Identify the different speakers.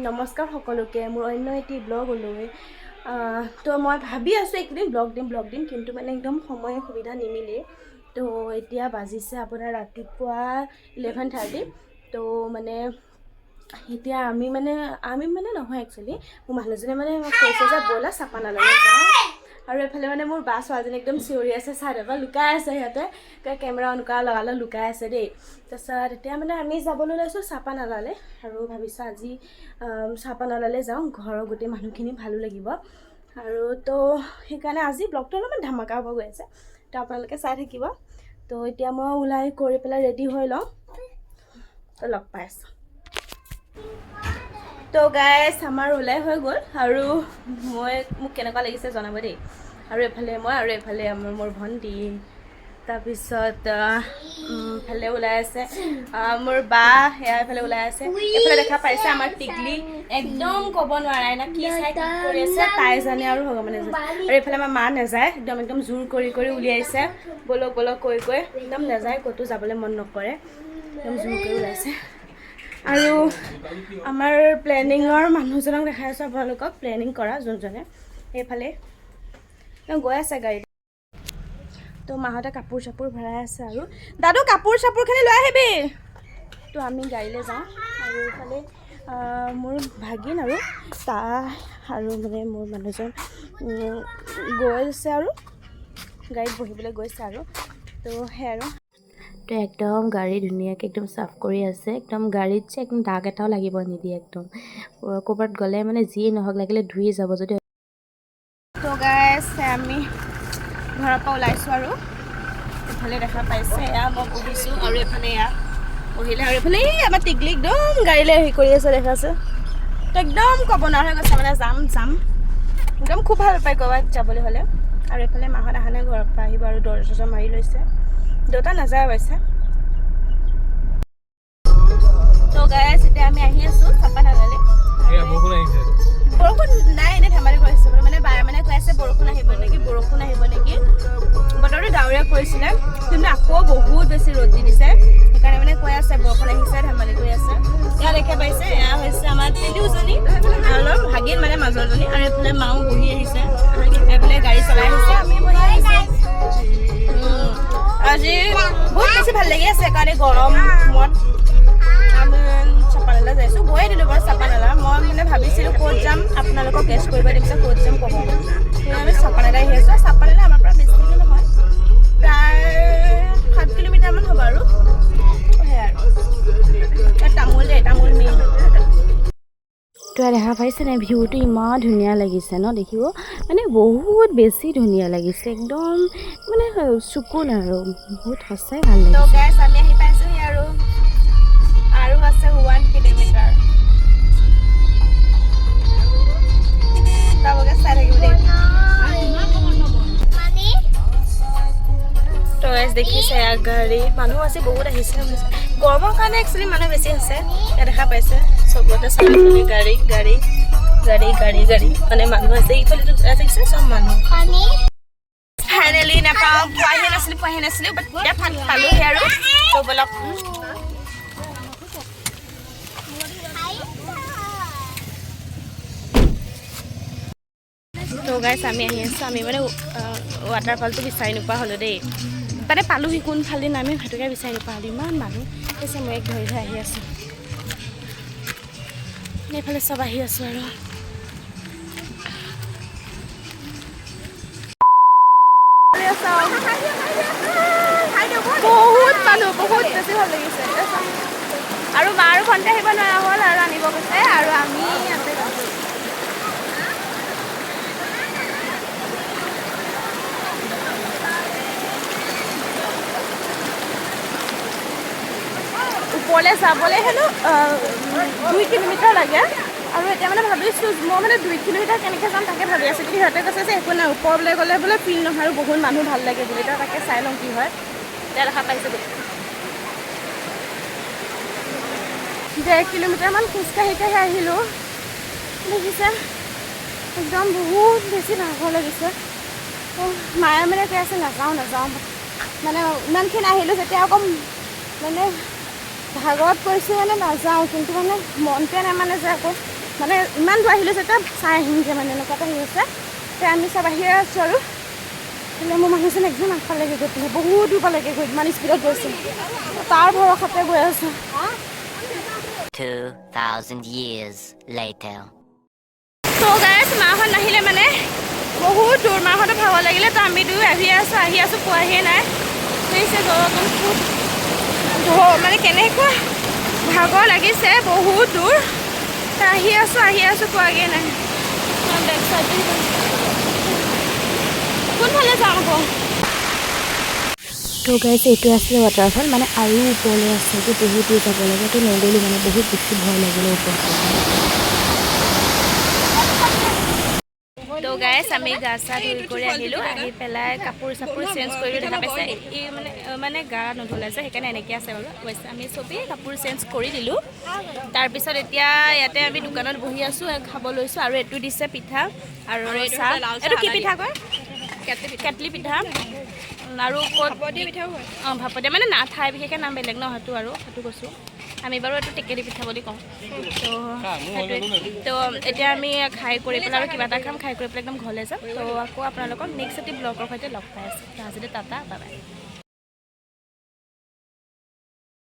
Speaker 1: নমস্কাৰ সকলোকে মোৰ অন্য এটি ব্লগলৈ। তো মই ভাবি আছোঁ এইকেইদিন ব্লগ দিম ব্লগ দিম, কিন্তু মানে একদম সময় সুবিধা নিমিলে। তো এতিয়া বাজিছে আপোনাৰ ৰাতিপুৱা 11:30। তো মানে এতিয়া আমি মানে নহয়, একচুৱেলি মোৰ মানুহজনে মানে মোক কৈছে যে ব'লা চাপানালালৈ যাওঁ। আৰু এইফালে মানে মোৰ বা ছোৱালীজনী একদম চিঞৰি আছে, চাইডৰ পৰা লুকাই আছে। সিহঁতে কেমেৰা অন কৰা লগালে লুকাই আছে দেই। তাৰপিছত এতিয়া মানে আমি যাবলৈ ওলাইছোঁ চাপানালালৈ আৰু ভাবিছোঁ আজি চাপানালালৈ যাওঁ, ঘৰৰ গোটেই মানুহখিনি ভালো লাগিব। আৰু তো সেইকাৰণে আজি ব্লগটো অলপমান ধামাকা হ'ব গৈ আছে, তো আপোনালোকে চাই থাকিব। তো এতিয়া মই ওলাই কৰি পেলাই ৰেডি হৈ লওঁ, তো লগ পাই আছোঁ। তো গাইছ, আমাৰ ওলাই হৈ গ'ল আৰু মোক কেনেকুৱা লাগিছে জনাব দেই। আৰু এইফালে মই আৰু এইফালে আমাৰ মোৰ ভণ্টি, তাৰপিছত এইফালে ওলাই আছে মোৰ বা, সেয়া এইফালে ওলাই আছে। এইফালে দেখা পাইছে আমাৰ টিকলি, একদম ক'ব নোৱাৰাই না কি চাই কি কৰি আছে তাই জানে আৰু ভগৱানে জানে। আৰু এইফালে আমাৰ মা নাযায়, একদম একদম জোৰ কৰি কৰি উলিয়াইছে, ব'লক ব'লক কৈ কৈ, একদম নাযায়, ক'তো যাবলৈ মন নকৰে, একদম জোৰ কৰি ওলাইছে। আৰু আমাৰ প্লেনিঙৰ মানুহজনক দেখাই আছোঁ আপোনালোকক, প্লেনিং কৰা যোনজনে, সেইফালে তেওঁ গৈ আছে গাড়ীত। তো মাহঁতে কাপোৰ চাপোৰ ভৰাই আছে আৰু দাদু কাপোৰ চাপোৰখিনি লৈ আহিবি। তো আমি গাড়ীলৈ যাওঁ। আৰু এইফালে মোৰ ভাগিন আৰু তা আৰু মানে মোৰ মানুহজন গৈছে আৰু গাড়ীত বহিবলৈ গৈছে আৰু তো সেই আৰু
Speaker 2: তো একদম গাড়ী ধুনীয়াকৈ একদম চাফ কৰি আছে, একদম গাড়ীত যে একদম দাগ এটাও লাগিব নিদিয়ে। একদম ক'ৰবাত গ'লে মানে যিয়ে নহওক লাগিলে ধুই যাব যদি।
Speaker 1: তো গাইছ, আমি ঘৰৰ পৰা ওলাইছোঁ আৰু এইফালে দেখা পাইছে এয়া মই বহিছোঁ আৰু এইফালে এয়া বহিলে আৰু এইফালে এই আমাৰ টিকলি একদম গাড়ীলৈ হেৰি কৰি আছে দেখাছে। তো একদম ক'ব নোৱাৰা হৈ গৈছে, মানে যাম যাম, একদম খুব ভাল পায় ক'ৰবাত যাবলৈ হ'লে। আৰু এইফালে মাহঁত অহা নাই, ঘৰৰ পৰা আহিব আৰু দৰ্জা চৰ্জা মাৰি লৈছে, দেউতা নাযায় অৱশ্যে। তো গাইছ, এতিয়া আমি আহি আছোঁ চাপানালালৈ।
Speaker 3: এয়া বৰষুণ আহিছে।
Speaker 1: বৰষুণ নাই, এনেই ধেমালি কৰিছোঁ। মানে বায়ে মানে কৈ আছে বৰষুণ আহিব নেকি, বৰষুণ আহিব নেকি। বতৰটো ডাৱৰীয়া কৰিছিলে, কিন্তু আকৌ বহুত বেছি ৰ'দ দি দিছে। সেইকাৰণে মানে কৈ আছে বৰষুণ আহিছে, ধেমালি কৰি আছে। ইয়াত দেখা পাইছে এয়া হৈছে আমাৰ তিনিওজনী আৰু ভাগিন মানে মাজৰজনী। আৰু এইফালে মাও বহি আহিছে, এইফালে গাড়ী চলাই আহিছে, আমি বহি আহিছোঁ। আজি বহুত বেছি ভাল লাগি আছে, কাৰণ এই গৰমত আমি চাপানালা যাইছোঁ। গৈয়ে দিলোঁ বাৰু চাপানালা। মই মানে ভাবিছিলোঁ ক'ত যাম, আপোনালোকক গেছ কৰিব দিম যে ক'ত যাম ক'ব। সেই আমি চাপানালা আহি আছোঁ। চাপানালা আমাৰ পৰা বেছি দূৰ নহয়, প্ৰায় 7 কিলোমিটাৰমান হ'ব। আৰু সেয়াই আৰু ইয়াত তামোল দেই, তামোল মেইন।
Speaker 2: তো দেখা পাইছে নাই, ভিউটো ইমান ধুনীয়া লাগিছে ন দেখিব, মানে বহুত বেছি ধুনীয়া লাগিছে, একদম মানে চকুন আৰু বহুত সঁচাই ভাল
Speaker 1: তো
Speaker 2: লাগিছে।
Speaker 1: গাইছ, আমি আহি পাইছোঁহি আৰু আৰু আছে 1 কিলোমিটাৰ। আপোনালোকে চাই থাকিব দেই। তো গাইছ, দেখিছে ইয়াত গাড়ী, মানুহ আজি বহুত আহিছে। গৰমৰ কাৰণে একচুৱেলি মানুহ বেছি আছে। ইয়াত দেখা পাইছে চবতে চাৰিওফালে গাড়ী গাড়ী গাড়ী গাড়ী গাড়ী, মানে মানুহ আছে। ইফালেতো দেখিছে চব মানুহ। ফাইনেলি নাপাওঁ, পোৱাহি নাছিলোঁ, পোৱাহি নাছিলোঁ, বাট এতিয়া পালোহি আৰু। তো ব'লক। তো গাইছ, আমি আহি আছোঁ। আমি মানে ৱাটাৰফলটো বিচাৰি নোপোৱা হ'লোঁ দেই, মানে পালোহি, কোনফালে নামিম সেইটোকে বিচাৰি নোপোৱা হ'লোঁ। ইমান মানুহ কৈছে, মই এক ধৰি ধৰি আহি আছোঁ, এইফালে চব আহি আছোঁ। আৰু বহুত মানুহ, বহুত বেছি ভাল লাগিছে। আৰু মা আৰু ভণ্টি আহিব নোৱাৰা হ'ল আৰু আনিব গৈছে আৰু আমি ইয়াতে আছোঁ। ওপৰলৈ যাবলৈ হেনো 2 কিলোমিটাৰ লাগে। আৰু এতিয়া মানে ভাবিছোঁ মই মানে 2 কিলোমিটাৰ কেনেকৈ যাম তাকে ভাবি আছোঁ। কিন্তু সিহঁতে কৈছে যে একো নাই, ওপৰলৈ গ'লে বোলে ফিল নহয় আৰু বহুত মানুহ ভাল লাগে বুলি। এতিয়া তাকে চাই লওঁ কি হয়। এতিয়া দেখা পাইছোঁ দেই, 1.5 কিলোমিটাৰমান খোজকাঢ়ি কাঢ়ি আহিলোঁ। দেখিছে, একদম বহুত বেছি ভাগৰ লাগিছে। মায়ে মানে কৈ আছে নাযাওঁ নাযাওঁ, মানে ইমানখিনি আহিলোঁ যেতিয়া আকৌ মানে ভাগৰত পৰিছোঁ, মানে নাযাওঁ, কিন্তু মানে মনটোৱে নামানে যে আকৌ। মানে ইমান দূৰ আহিলোঁ যেতিয়া চাই আহিমগৈ, মানে এনেকুৱা এটা হেৰি হৈছে। এতিয়া আমি চব আহিয়ে আছোঁ আৰু কিন্তু মোৰ মানুহজন একদম আগফালেগে গৈ পেলাই বহুত দূৰ পালেগৈ গৈ, ইমান স্পীডত গৈছে, তাৰ ভৰসাতে গৈ আছোঁ।
Speaker 3: 2,000 years later.
Speaker 1: ত' গাইছ, মাহঁত নাহিলে, মানে বহুত দূৰ, মাহঁতো ভাগৰ লাগিলে। তো আমি দুয়ো আহি আছোঁ, আহি আছোঁ, পোৱাহিয়ে নাই। বুজিছে, গৰম খুব মানে কেনেকুৱা ভাগৰ লাগিছে, বহুত দূৰ। তো আহি আছোঁ, আহি আছোঁ, পোৱাগৈ নাই। বেক চাইড কোনফালে যাওঁ আকৌ?
Speaker 2: তো গাইছ, এইটো আছিলে ৱাটাৰফল, মানে আৰু ওপৰলৈ আছে যে, বহুত দূৰ যাব লাগে। তো নগ'লোঁ, মানে বহুত বেছি ভয় লাগিলে ওপৰত গৈ।
Speaker 1: তো গাইছ, আমি গা চা ধুই কৰি আহিলোঁ। আহি পেলাই কাপোৰ চাপোৰ চেঞ্জ কৰিলোঁ। দেখা পাইছে, ই মানে গা নুধুলে যে, সেইকাৰণে এনেকৈ আছে বাৰু। অৱশ্যে আমি চবেই কাপোৰ চেঞ্জ কৰি দিলোঁ। তাৰপিছত এতিয়া ইয়াতে আমি দোকানত বহি আছোঁ, খাব লৈছোঁ। আৰু এইটো দিছে পিঠা আৰু চাহ। এইটো কি পিঠা কয়? কেটলি পিঠা। আৰু ক'ত অঁ, ভাপত দিয়া, মানে না ঠাই বিশেষকৈ নাম বেলেগ ন, সেইটো আৰু সেইটো কৈছোঁ। আমি বাৰু এইটো টেকেলি পিঠা বুলি কওঁ। তো সেইটোৱে। তো এতিয়া আমি খাই কৰি পেলাই আৰু কিবা এটা খাম, খাই কৰি পেলাই একদম ঘৰলৈ যাম। তো আকৌ আপোনালোকক নেক্সট এটি ব্লগৰ সৈতে লগ পাই আছোঁ। তো আজিলৈ টাটা, বাই বাই।